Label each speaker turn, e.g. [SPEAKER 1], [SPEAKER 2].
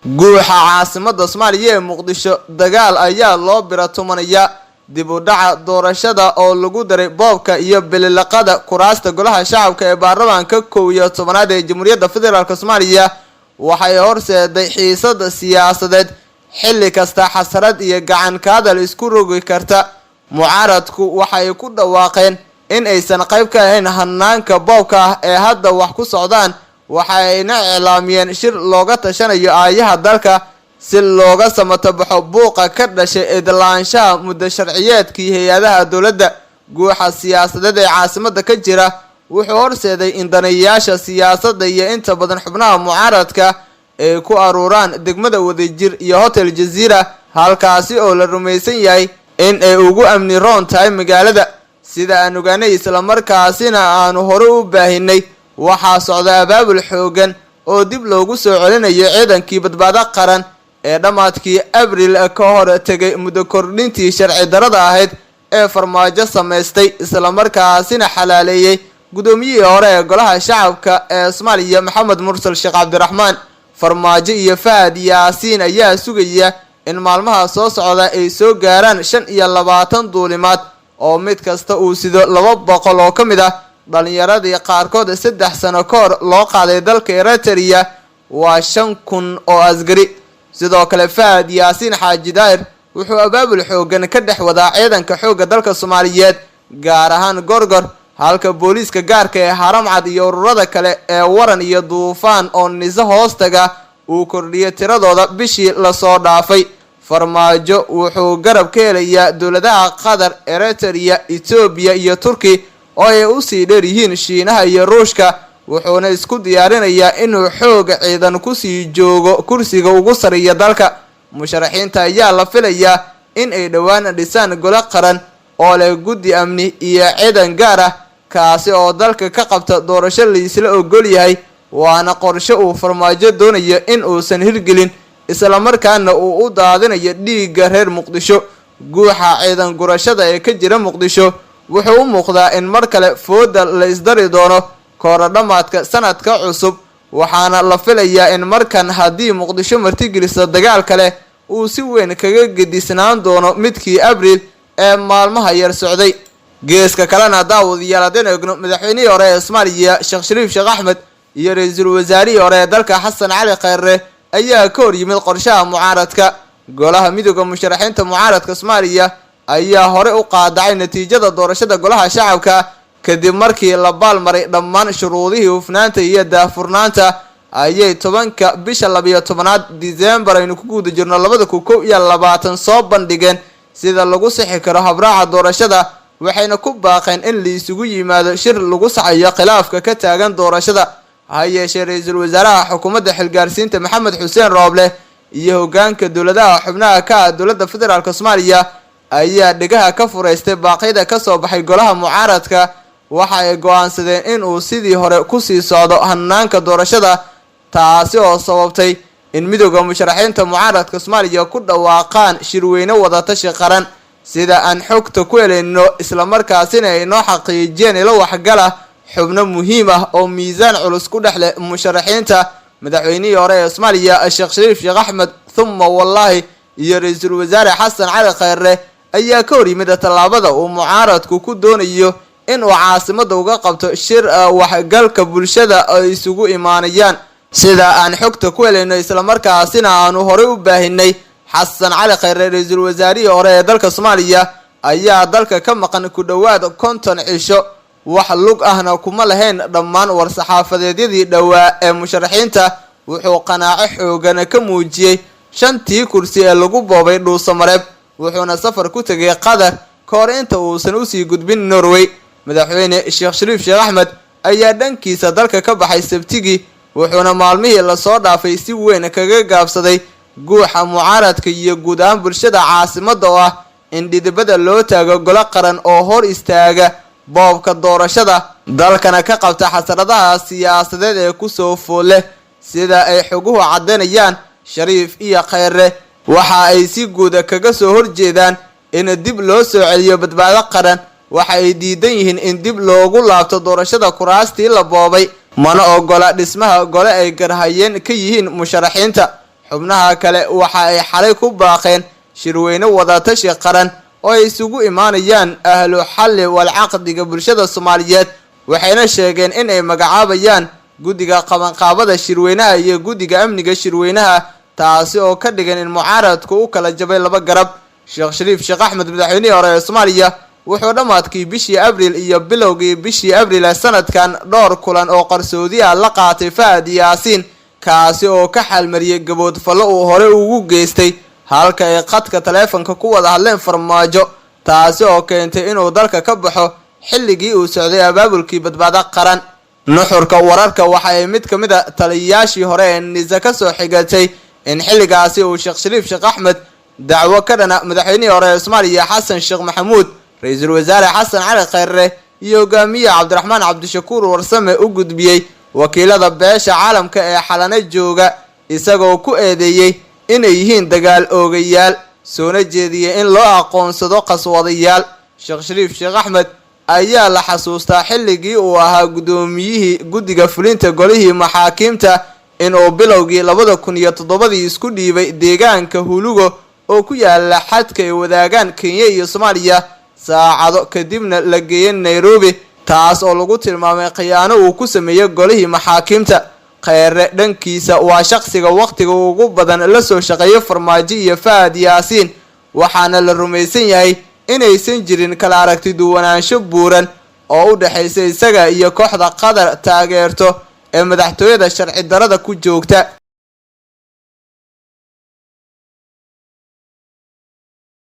[SPEAKER 1] Guuxa caasimada Soomaaliya ee Muqdisho dagaal ayaa loo bira tumanaya. Dib u dhaca doorashada oo lagu daray boobka iyo bililiqada kuraasta golaha shacabka ee baarlamaanka 11aad ee Jamhuuriyadda Federaalk Soomaaliya waxay horseeday xiisada siyaasadeed xilli kasta xasarad iyo gacan ka hadal isku rogi karta. Mucaaradku waxay ku dhawaaqeen in aysan qayb ka ahayn hanaanka boobka ah ee hadda wax ku socdaan, waxayna iclaamiyeen shir looga tashanayo aayaha dalka si looga samatabaxo buuqa ka dhashay idlaanshaha muddo sharciyeedkii hay-adaha dowladda. Guuxa siyaasadeed ee caasimada ka jira wuxuu horseeday in daneeyayaasha siyaasadda iyo inta badan xubnaha mucaaradka ay ku aruuraan degmada Wadajir iyo Hotel Jaziira, halkaasi oo la rumaysan yahay in ay ugu amni roon tahay magaalada. Sida aan ogaanay islamarkaasina aanu hore u baahinay, waxaa socda abaabul xoogan oo dib loogu soo celinayo ciidankii Badbaado Qaran ee dhammaadkii Abril ka hor tegay muddo kordhintii sharci darada ahayd ee Farmaajo samaystay, islamarkaasina xalaaleeyey guddoomiyihii hore ee golaha shacabka ee Soomaaliya, Maxamed Mursal Sheekh Cabdiraxmaan. Farmaajo iyo Fahad Yaasiin ayaa sugaya in maalmaha soo socda ay soo gaaraan 25 duulimaad oo mid kasta uu sido 200 oo ka mid ah dhalinyaradii qaarkood 3 sano ka hor loo qaaday dalka Eritrea, waa 5000 oo askari. Sidoo kale Fahad Yaasiin Xaaji Daahir wuxuu abaabul xoogan ka dhex wadaa ciidanka xoogga dalka Soomaaliyeed, gaar ahaan Gorgor, halka booliiska gaarka ee Haramcad iyo ururada kale ee Waran iyo Duufaan oo Nise hoostaga uu kordhiyay tiradooda bishii lasoo dhaafay. Farmaajo wuxuu garab ka helayaa dowladaha Qatar, Eritrea, Etoobiya iyo Turki oo ay usii dheer yihiin Shiinaha iyo Ruushka, wuxuuna isku diyaarinayaa inuu xoog ciidan kusii joogo kursiga ugu sarreeya dalka. Musharaxiinta ayaa la filayaa in ay dhowaan dhisaan gole qaran oo leh guddi amni iyo ciidan gaar ah, kaasi oo dalka ka qabta doorasho la isla ogol yahay, waana qorshe uu Farmaajo doonayo in uusan hirgelin, islamarkaana uu u daadinayo dhiigga reer Muqdisho. Guuxa ciidan gurashada ee ka jira Muqdisho wuxuu u muuqdaa in mar kale fooda la isdari doono koora dhammaadka sanadka cusub, waxaana la filayaa in markan haddii Muqdisho martigeliso dagaal kale uu si weyn kaga gedisnaan doono midkii Abriil ee maalmaha yar socday. Geeska kalena, daawadayaal, haddaynu eegno madaxweynihii hore ee Soomaaliya Sheekh Shariif Sheekh Axmed iyo ra-iisul wasaarihii hore ee dalka Xasan Cali Kheyre ayaa ka hor yimid qorshaha mucaaradka. Golaha midooda musharaxiinta mucaaradka Soomaaliya ayaa hore u qaadacay natiijada doorashada golaha shacabka kadib markii la baalmaray dhammaan shuruudihii hufnaanta iyo daahfurnaanta. Ayay 10-ka bisha 12aad Disembar aynu ku guda jirno 2021 soo bandhigeen sida lagu sixi karo habraaca doorashada, waxayna ku baaqeen in la isugu yimaado shir lagu saxayo khilaafka ka taagan doorashada. Ha yeeshee, ra-iisul wasaaraha xukuumadda xilgaarsiinta Maxamed Xuseen Rooble iyo hogaanka dowladaha xubnaha ka ah dowladda federaalk Soomaaliya ayaa dhegaha ka fureystay baaqyada kasoo baxay golaha mucaaradka. Waxa ay go-aansadeen in uu sidii hore kusii socdo hanaanka doorashada, taasi oo sababtay in midooda musharaxiinta mucaaradka Soomaaliya ku dhawaaqaan shirweyne wadatashi qaran. Sida aan xogta ku helayno islamarkaasina ay noo xaqiijiyeen ilo waxgala xubno muhiim ah oo miisaan culus ku dhex leh musharaxiinta, madaxweynihii hore ee Soomaaliya Sheekh Shariif Sheekh Axmed thumma wallaahi iyo ra-iisul wasaare Xasan Cali Kheyre ayaa ka hor yimid tallaabada uu mucaaradku ku doonayo in uu caasimada uga qabto shir waxgalka bulshada ay isugu imaanayaan. Sida aan xogta ku helayno islamarkaasina aanu horey u baahinay, Xasan Cali Kheyre, ra-iisul wasaarihii hore ee dalka Soomaaliya, ayaa dalka ka maqan ku dhowaad 50 cisho, wax lug ahna kuma lahayn dhammaan war-saxaafadeedyadii dhowaa ee musharaxiinta. Wuxuu qanaaco xoogan ka muujiyey 5tii kursi ee lagu boobay Dhuusamareeb, wuxuuna safar ku tegay Qatar ka hor inta uusan usii gudbin Norway. Madaxweyne Sheekh Shariif Sheekh Axmed ayaa dhankiisa dalka ka baxay Sabtigii, wuxuuna maalmihii lasoo dhaafay si weyn kaga gaabsaday guuxa mucaaradka iyo guud ahaan bulshada caasimadda oo ah in dhidibada loo taago golo qaran oo hor istaaga boobka doorashada dalkana ka qabta xasaradaha siyaasadeed ee kusoo fool leh. Sida ay xoguhu caddaynayaan, Shariif iyo Kheyre waxa ay si guuda kaga soo horjeedaan in dib loo soo celiyo Badbaado Qaran. Waxa ay diidan yihiin in dib loogu laabto doorashada kuraastii la boobay, mana ogola dhismaha gole ay garhayeen ka yihiin musharaxiinta. Xubnaha kale waxa ay xalay ku baaqeen shirweyne wadatashi qaran oo ay isugu imaanayaan ahlu xalli wal caqdiga bulshada Soomaaliyeed, waxayna sheegeen in ay magacaabayaan guddiga qabanqaabada shirweynaha iyo guddiga amniga shirweynaha, taasi oo ka dhigan in mucaaradku u kala jabay laba garab. Sheekh Shariif Sheekh Axmed, madaxweynihii hore ee Soomaaliya, wuxuu dhammaadkii bishii Abriil iyo bilowgii bishii Abriil sanadkan dhowr kulan oo qarsoodi ah la qaatay Fahad Yaasiin, kaasi oo ka xalmariyay gabood fallo uu hore ugu geystay, halka ay khadka taleefanka ku wada hadleen Farmaajo, taasi oo keentay inuu dalka ka baxo xilligii uu socday abaabulkii Badbaado Qaran. Nuxurka wararka waxa ay mid ka mid a taliyayaashii hore ee NISA ka soo xigatay in xilligaasi uu Sheekh Shariif Sheekh Axmed dacwo ka dhana madaxweynihii hore ee Soomaaliya Xasan Sheekh Maxamuud, ra-iisul wasaare Xasan Cali Kheyre iyo hogaamiye Cabdiraxmaan Cabdishakuur Warsame u gudbiyey wakiilada beesha caalamka ee Xalano jooga, isagoo ku eedeeyey inay yihiin dagaal oogayaal, soona jeediyey in loo aqoonsado qaswadayaal. Sheekh Shariif Sheekh Axmed ayaa la xasuustaa xilligii uu ahaa guddoomiyihii guddiga fulinta golihii maxaakiimta inuu bilowgii 2007-dii isku dhiibay deegaanka Hulugo oo ku yaala xadka ay wadaagaan Kenya iyo Soomaaliya, saacado kadibna la geeyay Nairobi, taas oo lagu tilmaamay khiyaano uu ku sameeyey golihii maxaakiimta. Kheyre dhankiisa waa shaqsiga waqtiga ugu badan la soo shaqeeyay Farmaajo iyo Fahad Yaasiin, waxaana la rumaysan yahay inaysan jirin kala aragti duwanaansho buuran oo u dhexaysa isaga iyo kooxda Qatar taageerto ee madaxtooyada sharci darada ku joogta.